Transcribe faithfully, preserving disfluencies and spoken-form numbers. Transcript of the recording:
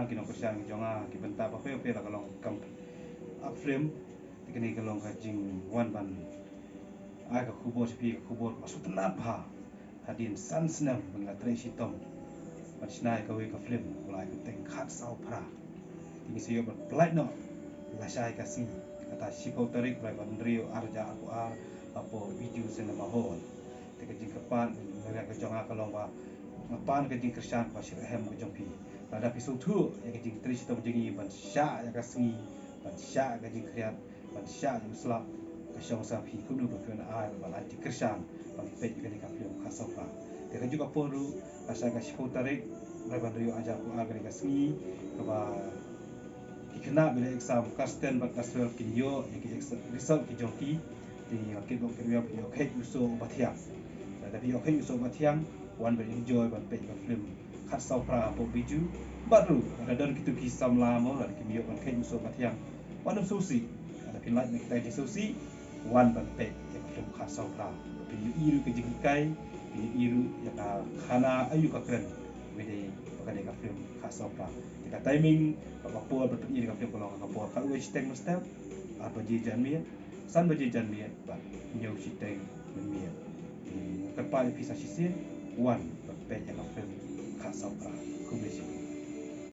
ki nongkyrshan ki jong nga, ki bynta ba phi phi la ka long kam ap film. Te kane ka long ka jingwan ban ai ka khubor sha phi, ka khubor kaba sngewtynnat bha. Hadien san snem ban la trei shitom ban shna ïa kawei ka film, u la ai ka teng khatsaw phra. Te ngi sa ïoh ban pynlait noh lashai ka sngi, kata shiphew tarik Bnai ba hynriew ar hajar arphew ar, hapoh Bijou Cinema Hall. Te ka jingkyrpad na ka jong nga ka long ba nga pan ka jingkyrshan kaba shitrhem ka jong phi. Lada phi sngewthuh ïa ka jingtrei shitom jong ngi ban shah ïa ka sngi, ban shah ïa ka jingkhriat, ban shah ïa u slap, ka shong sa phi kumno ba phi wan ai, ban ai jingkyrshan ban peit ïa kane ka film khatsaw phra. Te kajuh ka por ruh, lashai ka shiphew tarik Bnai ba hynriew ar hajar arphew ar, kane ka sngi kaba ki khynnah ba la exam class ten bad class twelve kin ïoh ïa ki exam result ki jong ki. Te ngi la kit bok kit wiar ban ïoh kheit u soh uba thiang. Lada phi ïoh kheit u soh uba thiang, wan ban enjoy ban peit ka film khatsaw phra hapoh Bijou. Bad ruh lada don kito ki samla mo, lada kim ïoh ban kheit u soh uba thiang, wat nym sngewsih. Lada phin lait na kita ki jingsngewsih, wan ban peit ïa ka film khatsaw phra. Phin ïohi ruh ka jinghikai, phin ïohi ruh ïa ka khana aïu ka kren. Ba dei ba ka dei ka film khatsaw phra. Te ka timing kaba por ban pyni ïa ka film ka long ha ka por khatwei shiteng mynstep, ar baje janmiet, san baje janmiet bad hynñiew shiteng mynmiet. Te nga kyrpad ïa phi sa shisien, wan ban peit ïa ka film khatsaw phra. Khublei shibun.